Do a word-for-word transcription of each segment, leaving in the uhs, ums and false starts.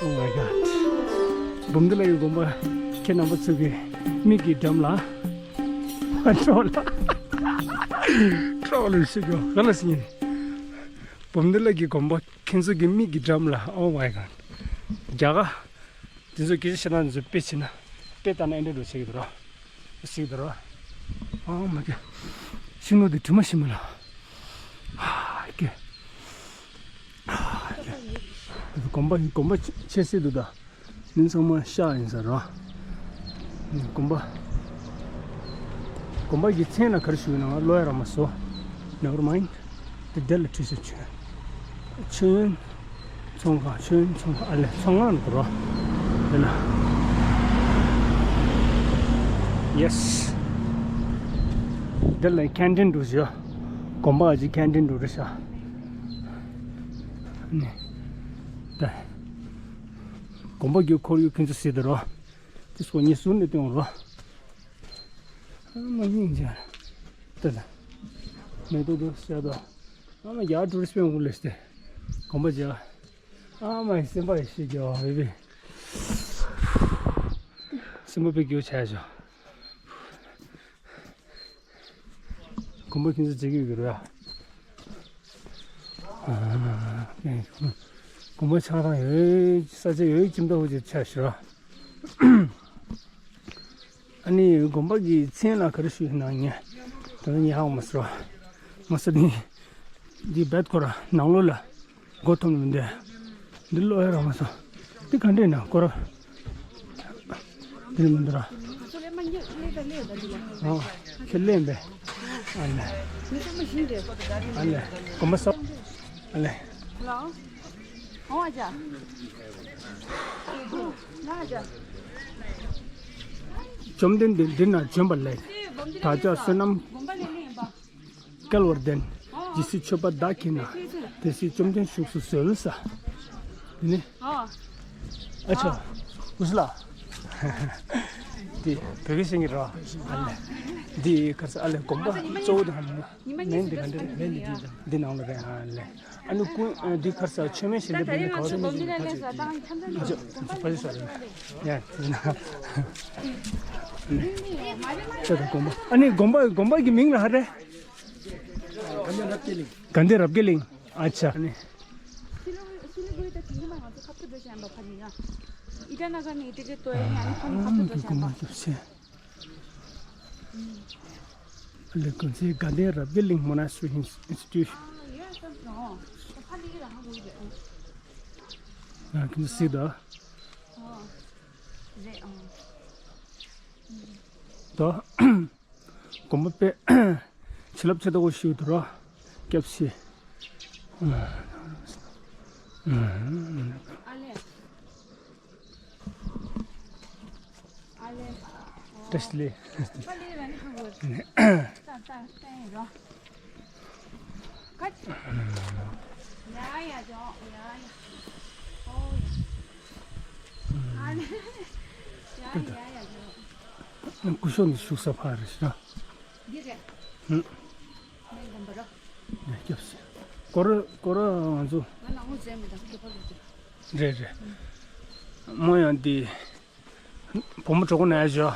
Oh my god. འབུམ་སྡེ་ལ་ཡི་དགོན་པ་ཁྱེད་རྣམ་པ་ཚོ་གི་མིག་གི་འགྲམ་ལ། ཨ་གྲོགས་ལ། གྲོགས་ལ་ཞིག་གོ་ག་ལ་སྲིད་ཡིན། འབུམ་སྡེ་ལ་གི་དགོན་པ་ཁྱེད་ཚོ་གི་མིག་གི་འགྲམ་ལ། Oh my god. རྒྱ་གར། དེ་ཚོ་སྐད་ཆ་བཤད་ན་དེ་ཚོ་དཔེ་བྱས་ན། དཔེ་ལྟ་ན་ཨེ་འདྲ་འགྲོ་བྱེད་ཀྱི་འདུག་ར། གཟིགས་འདུག་ར། ཨ་མ་ཀེ། ཤིང་ལོ་དེ་དྲི་མ་ཤི་མ་ལ། ཧ་ཀེ། ཧ་ཀེ། དགོན་པ་དགོན་པ་ཆེ་སྲིད་འདུག་ད། ནི་ཚང་མ་ཤག་ཡིན་ས་ར། དགོན་པ། དགོན་པ་གི་མཚན་ལ་ག་རེ་ཞུ་ཡིན་ན་ང་ལོ་ཡ་ར་མ་སོ། Never mind. དེ་དེ་ལ་ཁྲིད་ཤོག་མཆོད་ཡོན་ཚོང་ཁང་། མཆོད་ཡོན་ཚོང་ཁང་། ཨ་ལེ་ཚོང་ཁང་འདུག་རོ། དེ་ལ། Yes. དེ་ལ་ཁེན་ཊིན་འདུག་ཞོ། དགོན་པ་གི་ཁེན་ཊིན་འདུག་རེད་ཤག་ནི། ད། དགོན་པ་གི་ཁོར་ཡུག་ཁྱེད་ཚོ་གཟིགས་དང་རོ། དེ་སོ་ཉི་ཟུར་ནས་སྟོན་རོ། ཨ་མ་སྙིང་རྗེ། ལྟ་ལ། མེ་ཏོག་ཏུ་བཤད་དོ། ཨ་མ་ཡར་ཊུ་རི་སི་པན་འུ་ལེ་སྟེ། གོམ་པ་རྒྱག་ཨ་མ་ཡི་སེམས་པ་ཡི་ཤི་རྒྱག་བེ་བེ། སེམས་པ་པེ་རྒྱུ་ཆ་ཞོ། གོམ་པ་ཁྱེད་ཚོ་བརྗེ་གི་ཡོད་རེད། གོམ་པ་ཆགས་སྡང་ཡོད། ས་ཆ་ཡོད་ཀྱིན་པ་འུ་ཅི་ཆ་ཞོ། ཨ་ནི་དགོན་པ་གི་མཚན་ལ་ག་རེ་ཞུ་ཡིན་ན་ངས་ད་ནི་ཉག་མ་ཟེར་བ། མ་ཟེར་ནི། འདི་བེད་ཁོ་ར་ནང་ལོགས་ལ་སྒོ་ཐོམ་ལ་མི་འདུག་འདི་ལོ་ཡ་ར་མ་སོ། འདི་ག་འདྲས་ན་ཁོ་ར། འདི་ལ་མི་འདུག་ར། ཨ་ཁྱེད་ལེན་པས། ཨ་ལེ། ཨ་ལེ། དགོན་པ་སོ། ཨ་ལེ། Hello. བཅོམ་ལྡན་འདས་འདི་ན་བྱོན་པ་ལས། བདག་ཅག་བསོད་ནམས་བསྐལ་བར་ལྡན། ཇི་སྲིད་མཆོད་པ་བདག་གིས་ན། དེ་སྲིད་བཅོམ་ལྡན་བཞུགས་སུ་གསོལ་ས། འདི་ནི། ཨ་ཆོ། འུ་སུ་ལ། འདི་བོད་སྐད་ཤེས་ཀྱི་རེད་བ། ཨ་ལེ། འདི་ག་ས་ཨ་ལེ་དགོན་པ་གཙོ་བོ་དང་། མེན་འདི་ག་འདྲ་རེད། འདི་ནང་ལ་རེད། ཨ་ལེ། ཨ་ནི་ཀུན་འདི་ཁར་ས་མཆོད་མེ་ཞིག་འདི་བེ་ནི་ག་བ་ཅི་ཕ་ཅི་ས་རེད། ཡ་དེ་ན། ཅི་དང་དགོན་པ། ཨ་ནི་དགོན་པ་དགོན་པ་གི་མིང་ལ་ཧ་རེ། དགའ་ལྡན་རབ་རྒྱས་གླིང་། ཨ་ཆ། ཨ་ནི། ཨ་ནི་དགོན་པ་ཅི་ཕྱེ། ལེ་ཀུན་སི་དགའ་ལྡན་རབ་རྒྱས་གླིང་Monastery Institute། ང་ཀུན་སི་དོ། དོ། དགོན་པ་པེ། བྱིན་རླབས་ཆེ་ཏོག་ཞིག་འདུག་རོ། སྐྱབས་སེ། བཀྲ་ཤིས་བདེ་ལེགས། སྐུ་ཞབས་ནི་བཞུགས་ས་ཕར་རེད་ཤག་འདི་རེད། ཧུམ། མེན་དགོན་པ་རོ། ནས་སྐྱབས་སེ། སྐོར་སྐོར་ང་ཚོ། ང་ནང་ངོ་འཛེམ་མི་དང་སྐྱོ་པོ་རེད་དེ། རེད་རེད། མོ་ཡང་འདི། བུ་མོ་གྲོགས་པོ་ན་ཡ་ཞོ།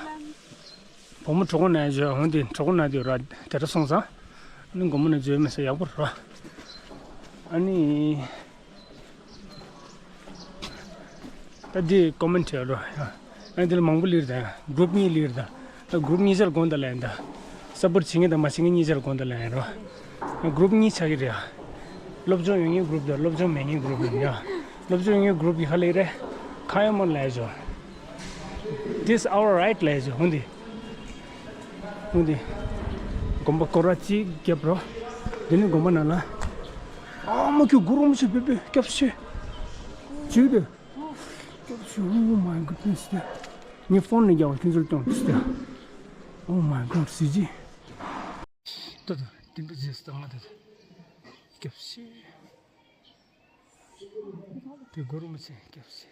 བུ་མོ་གྲོགས་པོ་ན་ཡ་ཞོ། འོན་ཏེ་གྲོགས་པོ་ན་དེ་ར་དེ་འདྲ་སོང་ཙང་། ཨ་ནི་དགོན་པ་ན་འཛུལ་མི་ས་ཡག་པོ་རེད་ར། ཨ་ནི། ད་འདི་ཀོ་མེན་ཊི་བྱས་རོ། ཨ་འདི་ལ་མང་པོ་ལིར་དང་གུ་རུབ་གཉིས་ལིར་དང་། ད་གུ་རུབ་གཉིས་ཆར་དགོངས་དག་ལ་ཡིན་ད། སབ་པོར་ཊི་བྱེད་མཁན་དང་མ་བྱེད་མཁན་གཉིས་ཆར་དགོངས་དག་ལ་ཡིན་རོ། གུ་རུབ་གཉིས་ཆགས་ཀྱི་རེད་ཡ། སློབ་སྦྱོང་ཡོད་མཁན་གུ་རུབ་དང་སློབ་སྦྱོང་མེད་མཁན་གུ་རུབ་ཡིན་ཡ། སློབ་སྦྱོང་ཡོད་མཁན་གུ་རུབ་ཀྱི་ཧ་ལས་རེད། ཁ་ཡོད་མོ་ལ་ཡ་ཞོ། This our right ལ་ཡ་ཞོ་ཧུན་དི། ཧུན་དི། དགོན་པ་སྐོར་ར་གཅིག་རྒྱབ་རོ། འདི་ནི་དགོན་པ་ནང་ལ། ཨ་མ་ཁྱོད་གུ་རུབ་མི་ཤེས་པེ་པེ་སྐྱབས་ཤེ། ཅིག་དེ། སྐྱབས་སུ། Oh my goodness དེ། ངའི་ཕོན་ནས་རྒྱག་པ་ཁྱོད་ཚོར་སྟོན་ཟེར་ཏེ། Oh my god ཟེར་གྱིས། ད་ད་དེ་འདྲ་ཟེར་སྟངས་ང་ད་ད། སྐྱབས་སེ། དེ་གུ་རུ་མི་ཚེ་སྐྱབས་སེ།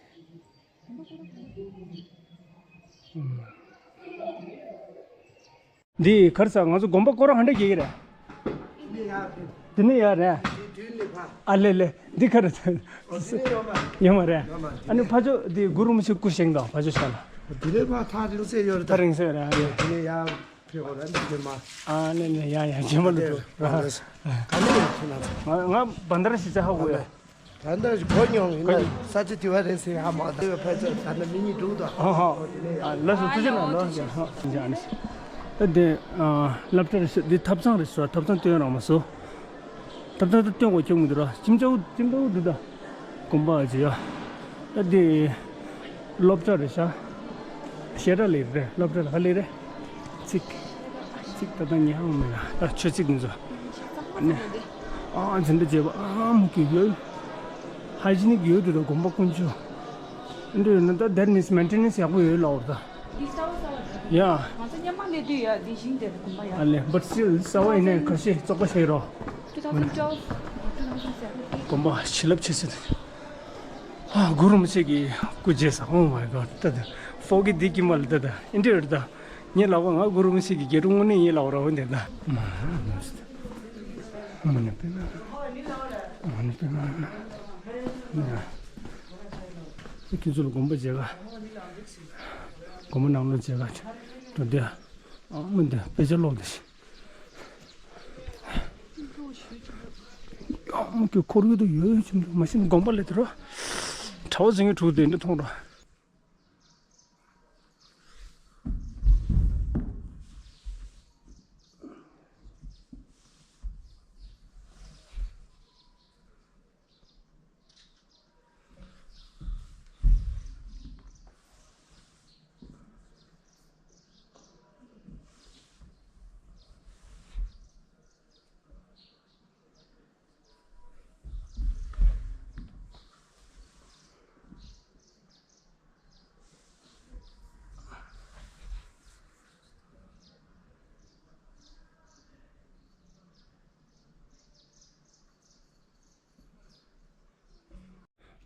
འདི་གར་ས་ང་ཚོ་དགོན་པ་སྐོར་ར་ཧ་འདྲ་རྒྱག་གི་རེད། དེ་ནས་ཡར་རེད། ཨ་ལེ་ལེ། འདི་ག་རེ། ཡོད་མ་རེད། ཨ་ནི་ཕ་ཇོ་འདི་གུ་རུ་མི་ཆེ་སྐུ་བཞེངས་དང་ཕ་ཇོ་ཤ་ལ། དེ་ནས་ཕ་ཐག་རིང་ས་ཡོད་རེད། ཐག་རིང་ས་ཡོད་རེད། ཨ་ལེ། དེ་ནས་ཡར་ཕེབས་པ་ལ་འདི་རྗེས་མ། ཨ་ནི་ནི་ཡ་ཡ་རྗེས་མ་ལ་འགྲོ། ག་ནས་ཡོང་ཁྱེད་རྣམ་ཚོ། ང་ང་བན་དར་ཞིག་ཆ་ཧ་གོ་ཡ། ད་ལྟ་གོ་མྱོང་ཡིན་ན་ས་ཆ་དེ་བ་རེད་ཟེར་ཧ་མ་གོ། ཕལ་ཆེར་ད་ལྟ་མི་གཉིས་དྲུག་དང་། ཨ་ཧ། ཨ་ལགས་སོ། ཐུགས་རྗེ་གནང་། ལགས་སོ། ཨ་ནི་ད་དེ་ཨ་སློབ་གྲྭ་རེད་ཤག་འདི་ཐབ་ཚང་རེད་ཤག་ཐབ་ཚང་སྟོན་རོགས་མ་སོ། ཐབ་ཚང་ད་སྟོན་དགོས་ཁྱོད་མི་འདུག་ར། ཁྱིམ་ཆའུ་ཁྱིམ་ཆའུ་འདུག་ད། དགོན་པ་ཅི་ཡ། ད་དེ་སློབ་གྲྭ་རེད་ཤག་བཤད་གྲྭ་ལས་རེད། སློབ་གྲྭ་ལ་ཧ་ལས་རེད། ཚིག་ཚིག་ད་ལྟ་ཉན་ཡོང་མེད་ལ། ད་ཆོས་ཚིག་འདི་ཚོ། ཨ་ནི། ཨ་འཛིན་གྲྭ་བརྒྱད་པ། ཨ་མུ་གེ་ཡོད། ཧའི་ཇི་ནིག་ཡོད་འདུག་ད་དགོན་པ་དཀོན་མཆོག་འདི་ཡོད་ན་ད་that means maintenance ཡག་པོ་ཡོད་ལབ་རེད་ད། འདི་གསར་པ་གསར་པ་རེད། ཡ། ང་ཚོ་སྔོན་མ་སླེབས་དུས་ཡ་འདི་བཞིན་དེ་དགོན་པ་ཡ། ཨ་ལེ། but still གསར་པ་ཡིན་ནའི་ཁ་ཤས་བཙོག་པ་ཞིག་རོ། two thousand twelve, two thousand seventeen དགོན་པ་བྱིན་རླབས་ཆེ་ཤོས་དེ། ཨ་གུ་རུ་མི་ཆེ་གི་སྐུ་རྗེས་ས། Oh my God ད་ད། ཕོ་གི་འདི་ཀྱི་མ་ལ་ད་ད་ཨིན་དྲི་རེད་ད། ངས་ལབ་པ་ང་གུ་རུ་མི་ཆེ་གི་རྒྱལ་སྲུང་དངོས་གནས་ཡིན་ལབ་ར་བ་འདི་ད། མ་ནི་པེ་མ། མ་ནི་པེ་མ། ཡ། ཁྱེད་ཚོ་ལ་དགོན་པ་མཇལ་ཁ། དགོན་པ་ནང་ལོགས་མཇལ་ཁ་འགྲོ་འདི། ཨ་མ་འདི་དཔེ་ཆ་ཀློག་འདི། ཨ་མ་ཁྱོད་ཁོར་ཡུག་དུ་ཡོད་ཡོད་ཆུང་ཆུང་མ་གཞི་དགོན་པ་ལས་དེ་རོ། གྲྭ་པ་ཟིང་གི་དྲུག་དེ་འདྲ་མཐོང་རོ།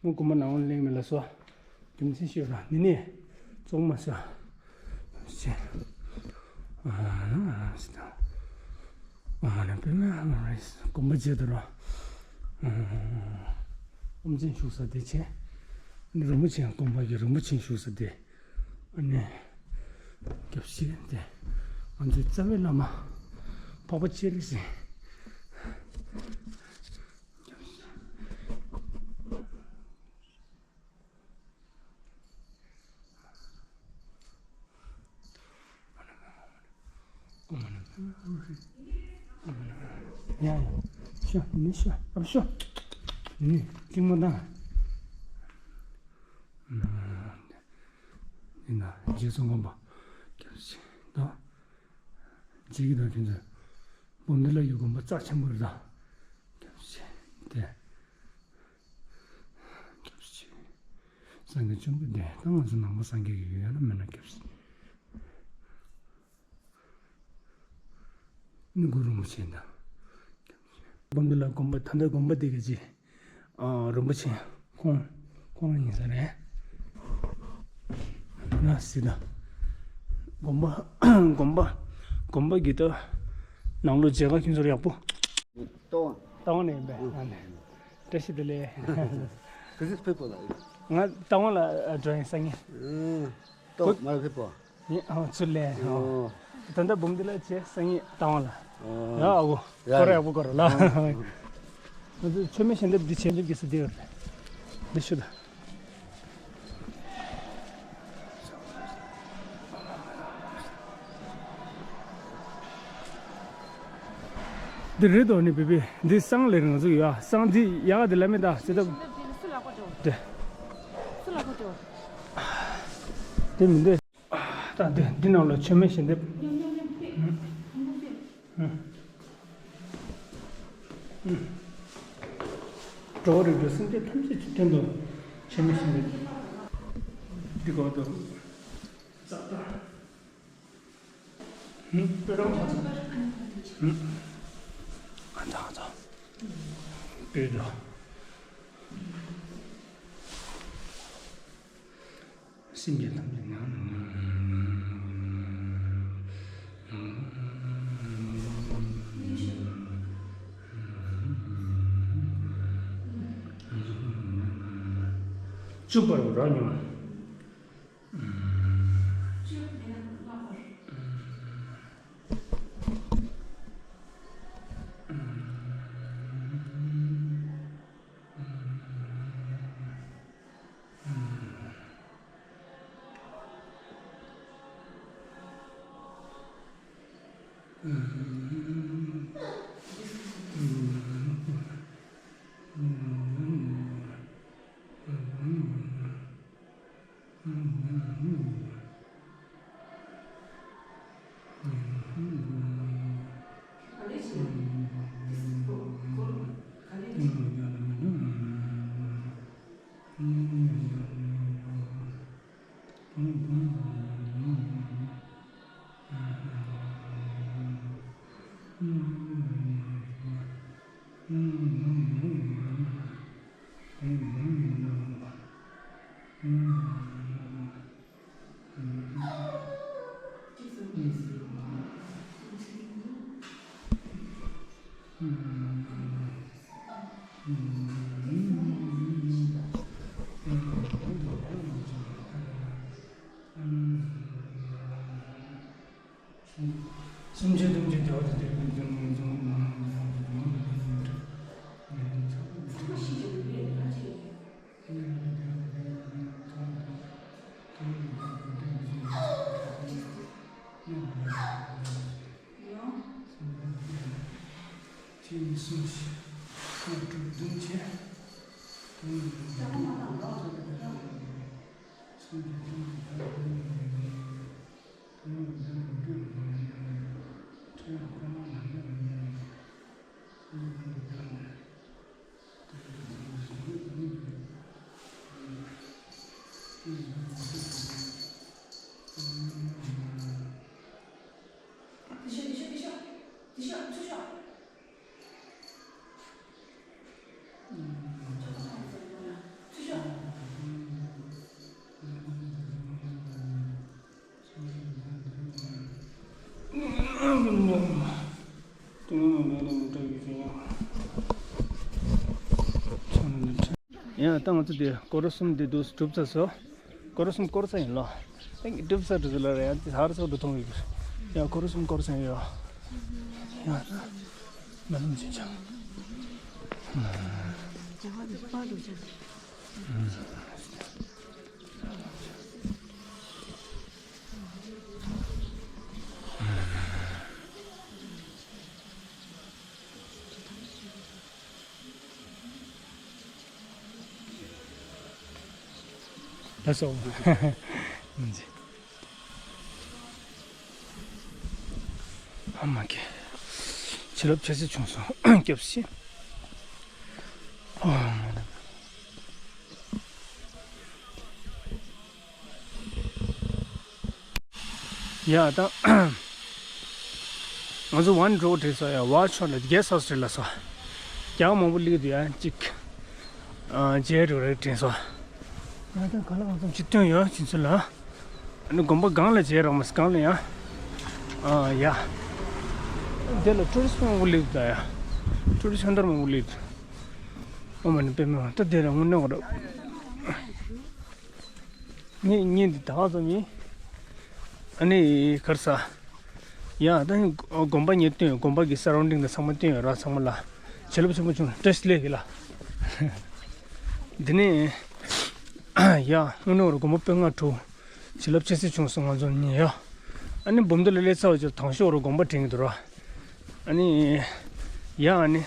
མོ་དགོན་པ་ནང་ལ་གླེང་མེད་ལ་སོ། རྒྱུ་མཚན་ཤོད་ར་ནི་ནི། བཙོག་མ་ཟ། ཤེ། ཨ་ནི་པེ་མ་རེས་དགོན་པ་མཇལ་དུ་ར། ཨོམ་ཆེན་བཞུགས་ས་དེ་བྱས། རིན་པོ་ཆེ་དགོན་པ་གི་རིན་པོ་ཆེ་བཞུགས་ས་དེ། ཨ་ནི། སྐྱབས་ཤིག་དེ། ང་ཚོའི་རྩ་བའི་བླ་མ། འཕགས་པ་སྤྱན་རས་གཟིགས། ཡ་ཡ། ཤོ་ནི་ཤོ་ཨ་ཤོ། ནི་གཅིག་མ་དང་། ཡིན་ན་རྗེ་བཙུན་དགོན་པ་སྐྱབས་སུ་མཆི་དང་། རྗེ་གི་དང་ཁྱེད་ཚོ་འབུམ་སྡེ་ལ་ཡུལ་དགོན་པ་རྩ་ཆེན་པོ་རེད་ད། སྐྱབས་སུ་མཆི་དེ། སྐྱབས་སུ་མཆི། སངས་རྒྱས་བཅོམ་ལྡན་འདས་དང་ང་ཚོ་ནང་པ་སངས་རྒྱས་ཀྱི་ཡུལ་ཡོད་ན་མེད་ན་སྐྱབས་སུ་མཆི། ནི་གུ་རུ་རིན་པོ་ཆེ་དང་། འབུམ་སྡེ་ལ་དགོན་པ་ད་ལྟ་དགོན་པ་དེ་ག་ཅི། ཨ་རིན་པོ་ཆེ་ཁོང་ཁོང་རང་ཡིན་ས་རེད། ན་སི་ད། དགོན་པ་དགོན་པ་དགོན་པ་གི་ད་ནང་ལོགས་མཇལ་ཁ་ཁྱོད་ཚོར་ཡག་པོ། ཏོ། ཏང་ནས་ཡིན་པས། ཨ་ནི། བཀྲ་ཤིས་བདེ་ལེགས། ཁ་ཟིག་ཕེབས་པོ་ལ། ང་ཏང་ལ་འགྲོ་ཡིན་སང་ཉིན། ཏོ་མ་ཕེབས་པོ། ཡིན་ཨང་ཚུར་ལེན་ཨང་། ད་ལྟ་འབུམ་སྡེ་ལ་བྱས་སང་ཉིན་ཏང་ལ། ཡ་ཨ་བོ། ཡ་ཁོ་ར་ཡག་པོ་ཁོ་ར་ལ། ང་ཚོ་མཆོད་མེ་ཞལ་འདེབས་འདི་བྱས་འཇུག་གི་ས་འདི་ཡོད་རེད། འདི་ཤོད་ད། འདི་རེད་དོ་ནི་བི་བི། འདི་སང་ལེ་རང་ཚུགས་ཡ། སང་འདི་ཡག་འདི་ལ་མེད་ད་ཟེར་ད། སུ་ལ་གོ་འགྲོ། དེ། སུ་ལ་གོ་འགྲོ། དེ་མི་འདོད། ད་འདི་འདི་ནང་ལ་མཆོད་མེ་ཞལ་འདེབས། འགྲོ་བ་རིགས་དྲུག་སེམས་ཅན་ཐམས་ཅད་ཀྱི་དོན་དུ་མཆོད་མེ་ཞལ་འདེབས། འདི་གོ་འདུག་ཨ་ད་ཨ་ད། དཔེ་འདུག་སེམས་ཅན་ཐམས་ཅད་ནང་། བཅུ་པར་རོ་ཉོ། སུམ་ཅུ་བདུན་ཅུ་བརྒྱད་ཅུ་དེ་བས་ཀྱང་ངོས་བཟུང་ནང་ཡང་དུ་མང་དུ་ཕན་ཚུན་ཁྲིད། ངན་ཚབ་ཀྱི་ཁྲིད། ཡང་ད་ང་ཚོ་དེ་སྐོར་གསུམ་དེ་འདུག་གྲུབ་ཚར་སོང་། སྐོར་གསུམ་སྐོར་ས་ཡིན་ལོ། ཨེ་གྲུབ་ས་གྲུབ་ས་ལ་རེད། ཡང་དེ་ཧར་སོག་ཏུ་མཐོང་ཡོད་གི། ཡང་སྐོར་གསུམ་སྐོར་ས་ཡིན་ཡོད། ཡང་ན་ལམ་ཆེན་ཆང་། ལགས་སོ། ཨ་མ་ཀེ། བྱིན་རླབས་ཆེ་ས་བྱུང་སོང་སྐྱབས་ཤིག། ཨོ། ཡ་ད། ང་ཚོ་ཝན་རོ་དྲན་སོང་ཡ། ཝ་ཆོ་ལ་གེ་སི་ཧའུ་སི་དྲན་ལ་སོ། རྒྱ་མང་པོ་སླེབས་འདུག་ཡ་གཅིག་ཨ་རྗེས་རུ་རེད་དྲན་སོང་། ཡ་ད་ག་ལ་གང་འཚམ་ཅིག་སྟོན་ཡོད་ཕྱིན་ཚུལ་ལ། ཨ་ནི་དགོན་པ་སྒང་ལ་མཇལ་རོགས་མ་སྒང་ལ་ཡ། ཨ་ཡ། དེ་ལ་ཊུ་རི་སི་མང་པོ་སླེབས་འདུག་ཡ། ཊུ་རི་སི་ཧན་ཏར་མང་པོ་སླེབས་འདུག་ཨོ་མ་ནི་པེ་མེ་བ་ད་དེ་ལ་དངོས་གནས་ཁོ་ར། ངས་ངས་འདི་ད་ག་ཙམ་ཡིན། ཨ་ནི་གར་ས། ཡ་ད་ནི་དགོན་པ་ཉེ་སྟོན་དགོན་པ་གི་སར་ཝན་ཌིང་དང་ཚང་མ་སྟོན་ཡོད་ར། ཚང་མ་ལ་བྱིན་རླབས་ཆེན་པོ་བྱུང་བཀྲ་ཤིས་བདེ་ལེགས་ལ། འདི་ནས་ཡ་དངོས་གནས་ར་དགོན་པ་དཔེ་མང་དྲུག་བྱིན་རླབས་ཆེ་ས་བྱུང་སོང་ང་ཚོ་ཉིན་ཡ། ཨ་ནི་འབུམ་སྡེ་ལ་སླེབས་ཚར་བ་ཅིག་དང་ཤོག་ར་དགོན་པ་དྲན་གྱི་འདུག་ར། ཨ་ནི་ཡ་ཨ་ནི་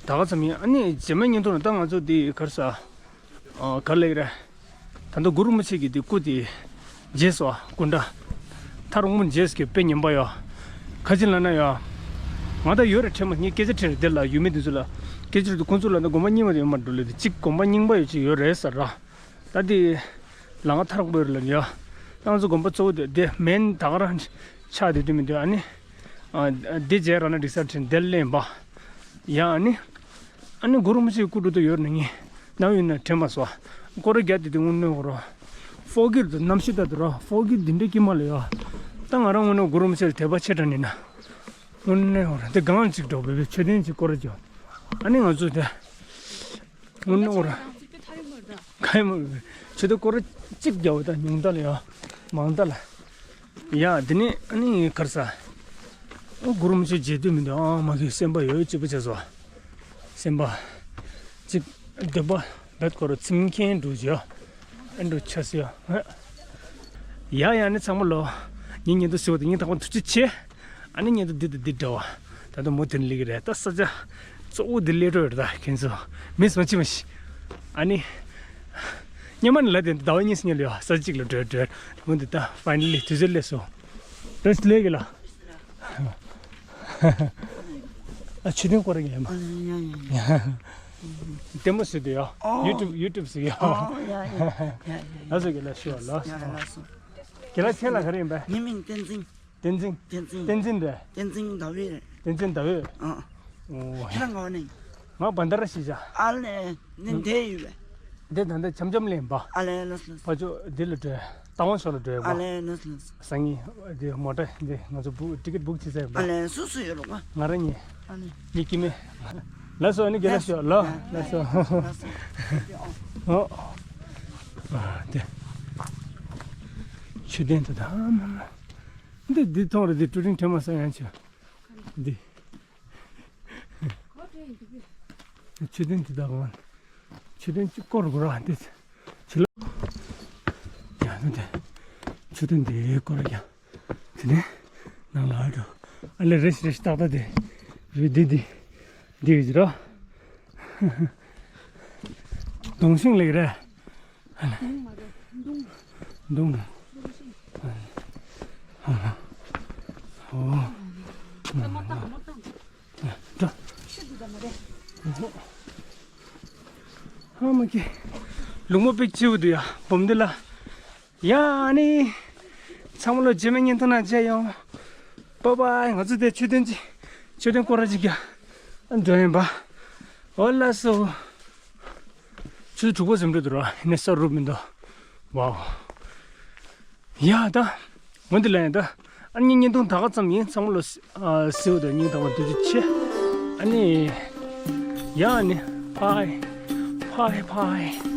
ད་ག་ཙམ་ཡིན། ཨ་ནི་རྗེས་མའི་བརྙན་ཐུང་ལ་ད་ང་ཚོ་འདི་གར་ས། ཨ་ག་ལེགས་རེད། ད་ལྟ་གུ་རུ་རིན་པོ་ཆེ་གི་དེ་སྐུ་དེ་རྗེས་སུ་སྐུ་འདྲ། ཐ་རུང་མུན་རྗེས་སུ་གི་དཔེ་ཉན་པ་ཡོད། ཁ་ཅིག་ལ་ན་ཡོད། ང་ད་ཡོད་རེད་དྲན་མ། ངས་སྐད་ཆ་དྲིས་རེད་དེ་ལ་ཡུལ་མི་དེ་ཚོ་ལ། སྐད་ཆ་དྲིས་དུས་ཁོང་ཚོ་ལ་ད་དགོན་པ་རྙིང་པ་དེ་ཡོད་མ་འགྲོ་ལེ་དེ་གཅིག་དགོན་པ་རྙིང་པ་ཡོད་ཅིག་ཡོད་རེད་ཟེར་ར། ད་དེ་ལ་ང་ཐ་རུང་པོ་ཡོད་རེད་ལ་ཡོད། ད་ང་ཚོ་དགོན་པ་གཙོ་བོ་དེ་དེ་མེན་ད་ག་རང་ཆགས་བསྡད་དུས་མི་འདུག་ཨ་ནི། ཨ་དེ་རྗེས་ར་ན་འགྲིག་ས་དྲན་དེ་ལེན་པ། ཡ་ཨ་ནི། ཨ་ནི་གུ་རུ་རིན་པོ་ཆེའི་སྐུ་འགྲོ་དུ་ཡོད་ནི་ངས་ནམ་ཡིན་ན་དྲན་མ་སོང་། སྐོར་ར་རྒྱག་དེ་དེ་དངོས་གནས་ཁོ་ར། ཕོ་གིར་དུ་གནམ་གཤིས་ལྟར་དུ་ར་ཕོ་གིར་འདི་འདྲའི་དཀྱིལ་མ་ལ་ཡོད། ད་ང་རང་དངོས་གནས་གུ་རུ་རིན་པོ་ཆེ་ལ་དད་པ་ཆེ་དྲགས་ནི་ན། དངོས་གནས་ཁོ་ར་དེ་གང་ཅིག་འགྲོ་བའི་མཆོད་རྟེན་ཅིག་སྐོར་ར་རྒྱག་ཨ་ནི་ང་ཚོ་དེ། དངོས་གནས་ཁོ་ར། ག་ཡི་མོ། ཆུ་དེ་སྐོར་ར་གཅིག་རྒྱག་པ་དང་ཉུང་མཐའ་ལ་ཡ། མང་མཐའ་ལ། ཡ་དེ་ནས་ཨ་ནི་གར་ས། ཨོ་གུ་རུ་མི་ཆོས་རྗེ་བསྟོད་མི་འདུག་ཨ་མ་གི་སེམས་པ་ཡོད་གཅིག་པ་བྱས་སོ། སེམས་པ། གཅིག་འདོད་པ་བེད་ཁོ་ར་ཚིམ་མཁན་འགྲོ་བྱོས། ཨ་འགྲོ་ཆ་སི་ཡ། ཡ་ཡ་ནི་ཚང་མ་ལོ། ཉིན་ཉིན་དུ་ཞུ་བ་དེ་ཉིན་དང་པོ་ཐུགས་རྗེ་ཆེ། ཨ་ནི་ཉིན་དུ་འདི་དང་འདི་འདྲ་བ། ད་དུང་མུ་མཐུད་ལི་གི་རེད་ད་ས་ཆ། གཙོ་བོ་འདི་ལས་འགྲོ་ཡོད་ད་ཁྱེད་ཚོ། མི་སོང་ཅི་མ་ཤི། ཨ་ནི། སྙན་མ་ནི་ལ་དེ་ཟླ་བ་གཉིས་སུ་ཉལ་ཡོད་ས་གཅིག་ལ་འགྲོ་འགྲོ། མུ་འདི་ད་ཕའི་ནལ་ལི་དུས་ཚོད་སླེབས་སོང་། ད་སླེབས་གི་ལ། ཨ་ཆུ་ཐོན་སྐོར་ར་གི་ལེན་པ། ཨ་ཡ་ཡ་ཡ། ལྟད་མོ་ཟེར་དུ་ཡ། ཨོ། ཡུ་ཊུབ་ཡུ་ཊུབ་ཟེར་ཡ། ཨོ་ཡ་ཡ་ཡ་ཡ། ལགས་སོ་དགེ་ལགས་ཞུ་བ་ལགས་ཡ་ཡ་ལགས་སོ། དགེ་ལགས་མཚན་ལ་ག་རེ་ཡིན་པས། ངའི་མིང་བསྟན་འཛིན། བསྟན་འཛིན། བསྟན་འཛིན། བསྟན་འཛིན་རེད། བསྟན་འཛིན་ཟླ་འོད་རེད། བསྟན་འཛིན་ཟླ་འོད། ཨ། ཨོ། ཁྱེད་རང་ག་བ་ནས། ང་བན་དྷ་ར་གཞིས་ཆགས། ཨ་ལས་ནི་འདས་ཡོད་པས། འདི་ད་ལྟ་འཆམ་འཆམ་ལེན་པ། ཨ་ལས་ལགས་ལགས། ཕ་ཕྱོགས་འདི་ལ་འགྲོ། རྟ་དབང་ཕྱོགས་ལ་འགྲོ་ཡ། ཨ་ལས་ལགས་ལགས། སང་ཉིན་འདི་མོ་ཊ་འདི་ང་ཚོ་བུ་ཊི་ཀེ་ཊི་བུག་བྱེད་ས་ཡོད་པ། ཨ་ལས་སུ་སུ་ཡོད་རོགས་པ། ང་རང་གཉིས། ཨ་ལས། ངའི་སྐྱེ་དམན། ལགས་སོ་ཨ་ནི་དགེ་ལགས་ཞུ་ལགས་ལགས་སོ། ལགས་སོ། ཨོ། ཨ་དེ། མཆོད་རྟེན་དུ་ད་མ་མ། འདི་འདི་མཐོང་རེད་འདི་ཀྲུ་རིང་ཁྲེ་མ་ས་ཡང་ཆེ། འདི། མཆོད་རྟེན་འདི་དག་གང་། མཆོད་རྟེན་གཅིག་སྐོར་དགོས་ར་འདི། ཕྱི་ལོགས། ཡ་ནི་འདི། མཆོད་རྟེན་འདི་སྐོར་ར་ཀྱང་། དེ་ནས་ནང་ལ་འགྲོ། ཨ་ལེ་རེ་ཞིག་རེ་ཞིག་ཏག་ཏག་དེ། རེད་འདི་འདི། འདི་ཡོད་ཀྱི་ར། གདོང་ཤིང་ལེགས་རེད། གདོང་མ་རེད་གདོང་། གདོང་། ཨོ། ད་མ་བཏང་མ་བཏང་། འགྲོ། ཤི་འདི་ད་མ་རེད། ཧ་མ་ཀི། ལུང་མ་པིག་ཅིའུ་འདུག་ཡ་འབུམ་འདི་ལ། ཡ་ཨ་ནི། ཚང་མ་ལོ་རྗེས་མའི་བརྙན་ཐུང་ནང་མཇལ་ཡོང་། པ་པ་ང་ཚོ་དེ་མཆོད་རྟེན་གཅིག་མཆོད་རྟེན་སྐོར་ར་གཅིག་ཀྱང་། ཨ་འགྲོ་ཡིན་པ། འོ་ལགས་སོ། ཆུ་ཚོད་དྲུག་པ་ཟིན་འགྲོ་འདུག་ར་ཡིན་ན་ས་རུབ་མི་འདུག་ཝའོ། ཡ་ད། འོན་ཏེ་ལ་ཡིན་ད། ཨ་ནི་བརྙན་ཐུང་ད་ག་ཙམ་ཡིན་ཚང་མ་ལོ་སི་ཨ་སིའུ་དང་སྙིང་ཐག་པ་འདུ་རྒྱུ་ཆེ། ཨ་ནི། ཡ་ཨ་ནི། པའི། པའི་པའི།